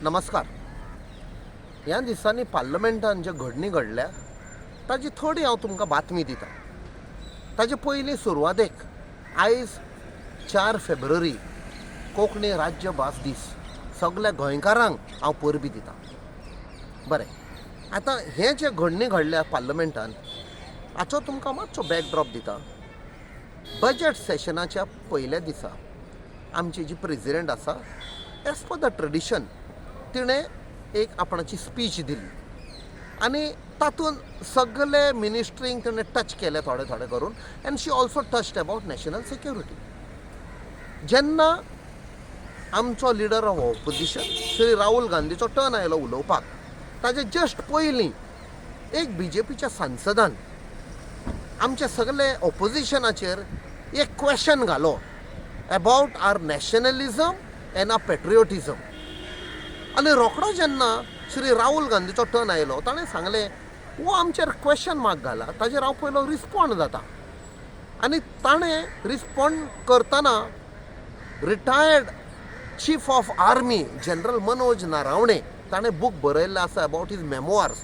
नमस्कार. ह्या दिसांनी पार्लमेंटान जे घडणी घडल्या ताजी थोडी हांव तुमकां बातमी दिता. ताजे पयलीं सुरवातेक आयज 4 फेब्रुवारी, कोंकणी राज्य भास दीस. सगल्या गोंयकारांक हांव परबीं दिता. बरें, आतां हें जें घडणी घडल्या पार्लमेंटान हाचो तुमकां मातसो बॅकड्रॉप दिता. बजट सेशनाच्या पयल्या दिसा आमची जी प्रेजिडेंट आसा, एज पर the tradition, तिणें एक आपणाची स्पीच दिली आनी तातूंत सगळे मिनिस्ट्रींक तिणें टच केले थोडे थोडे करून, and she also touched about national security. जेन्ना आमचो leader of opposition Shri Rahul गांधीचो टर्न आयलो उलोवपाक, ताजे जस्ट पयलीं एक बीजेपीच्या सांसदान आमच्या सगळे ऑपोजिशनाचेर एक क्वेश्चन घालो about our nationalism and our patriotism. आनी रोखडो जेन्ना श्री राहुल गांधीचो टर्न आयलो, ताणें सांगलें, हो आमचेर क्वेश्चन मार्क घाला, ताजेर हांव पयलो रिस्पोंड जाता. आनी ताणें रिस्पोंड करतना retired chief of army general Manoj Naravane, ताणें बूक बरयल्लें आसा अबावट his memoirs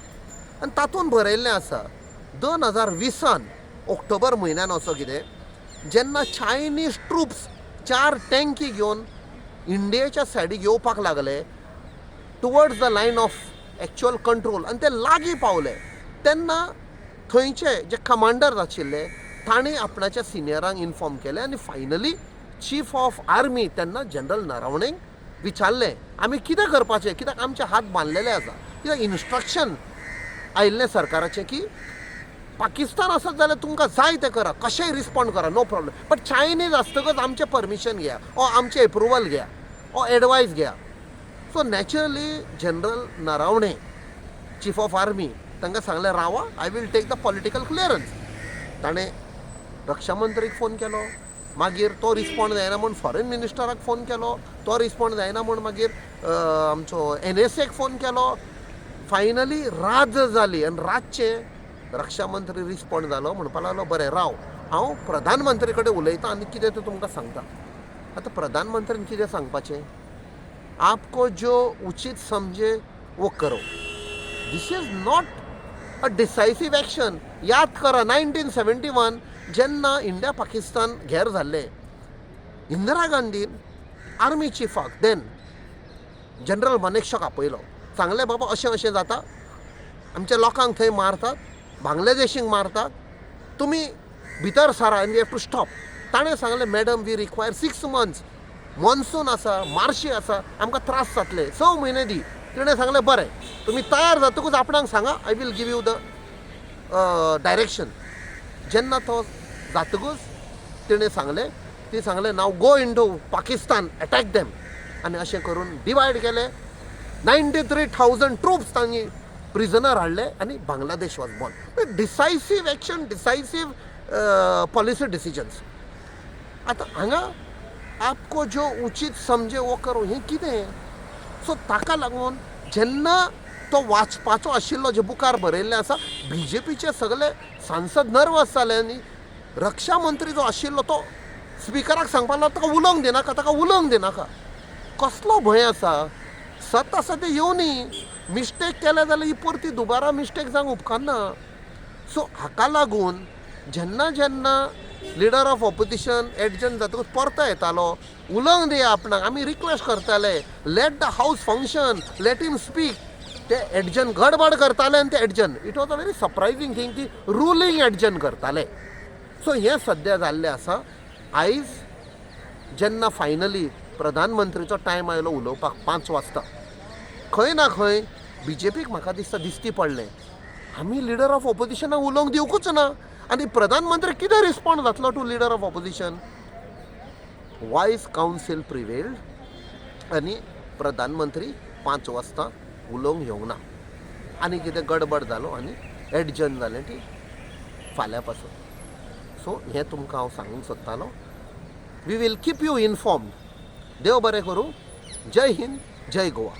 आनी तातूंत बरयल्लें आसा, 2020न ऑक्टोबर म्हयन्यान असो कितें जेन्ना चायनीज ट्रुप्स चार टँकी घेवन इंडियेच्या सायडीक येवपाक लागले towards the Line of Actual Control आनी ते लागीं पावले, तेन्ना थंयचे जे कमांडर आशिल्ले तांणी आपणाच्या सिनियरांक इन्फॉर्म केलें आनी फायनली चीफ ऑफ आर्मी तेन्ना जनरल नरावणेक विचारलें, आमी कितें करपाचें, कित्याक आमचे हात बांदलेले आसा, कित्याक इन्स्ट्रक्शन आयिल्लें सरकाराचें की पाकिस्तान आसत जाल्यार तुमकां जाय तें करा, कशेंय रिस्पोंड करा, नो प्रॉब्लम, बट चायनीज आसतकच आमचें परमिशन घेया ओ आमचें एप्रुवल घेया ओ एडवायस घेया. So naturally general Naravane, chief of army, तांकां सांगलें, रावा, I will take the political clearance. ताणें रक्षा मंत्रीक फोन केलो, मागीर तो रिस्पोंड जायना म्हूण फॉरेन मिनिस्टराक फोन केलो, तो रिस्पोंड जायना म्हूण मागीर आमचो एनएसएक फोन केलो. फायनली रात जाली आनी रातचें रक्षा मंत्री रिस्पोंड जालो, म्हणपाक लागलो, बरें राव, हांव प्रधानमंत्री कडेन उलयतां आनी कितें तें तुमकां सांगता. आतां प्रधानमंत्रीन कितें सांगपाचें? आपको जो उचित समझे वो करो. This is not a decisive action. याद करा, 1971 जेन्ना इंडिया पाकिस्तान घेर जाल्लें, इंदिरा गांधीन आर्मी चिफाक then general मनेकशॉक आपयलो. सांगलें, बाबा, अशें अशें जाता, आमच्या लोकांक थंय मारतात, बांगलादेशींक मारतात, तुमी भितर सरा आनी we have to stop. ताणें सांगलें, madam, we require 6 months, monsoon आसा, मार्शी आसा, आमकां त्रास जातले, 6 म्हयने दी. तिणें सांगलें, बरें, तुमी तयार जातकूच आपणाक सांगा, I will give you the direction. जेन्ना तो जातकूच तिणें सांगलें, ती सांगलें, now go into Pakistan, attack them. आनी अशें करून डिवायड केलें, 93,000 ट्रुप्स तांणी प्रिजनर हाडले आनी Bangladesh was born. Decisive action, decisive policy decisions. आतां हांगा आपको जो उचित समझे वो करो, हें कितें? सो ताका लागून जेन्ना तो वाचपाचो आशिल्लो, जे बुकार बरयल्लें आसा, बीजेपीचे सगळे सांसद नर्वस जाले आनी रक्षा मंत्री जो आशिल्लो तो स्पिकराक सांगपाक लागलो, ताका उलोवंक दिनाका, ताका उलोवंक दिनाका. कसलो भंय आसा? सत आसा तें येवनी. मिस्टेक केल्या जाल्यार ही परती दुबारा मिस्टेक जावंक उपकारना. सो हाका लागून जेन्ना जेन्ना लिडर ऑफ ऑपोजिशन एडजर्न जातकूच परतो येतालो, उलोवंक दिया आपणाक, आमी रिक्वेस्ट करताले, let the house function, let him speak. ते एडजर्न गडबड करताले आनी ते adjourn, it was a very surprising thing की रुलींग एडजर्न करताले. सो हें सद्या जाल्लें आसा. आयज जेन्ना फायनली प्रधानमंत्रीचो टायम आयलो उलोवपाक 5 वाजता, खंय ना खंय बीजेपीक म्हाका दिसता दिश्टी पडलें, आमी लिडर ऑफ ऑपोजिशनाक उलोवंक दिवकूच ना आनी प्रधानमंत्री कितें रिस्पोंड जातलो to leader of opposition? Wise counsel prevailed आनी प्रधानमंत्री 5 वाजता उलोवंक येवंक ना आनी कितें गडबड जालो आनी एडजर्न जालें ती फाल्यां पासून. सो हें तुमकां हांव सांगूंक सोदतालो. We will keep you informed. देव बरें करूं. जय हिंद, जय गोवा.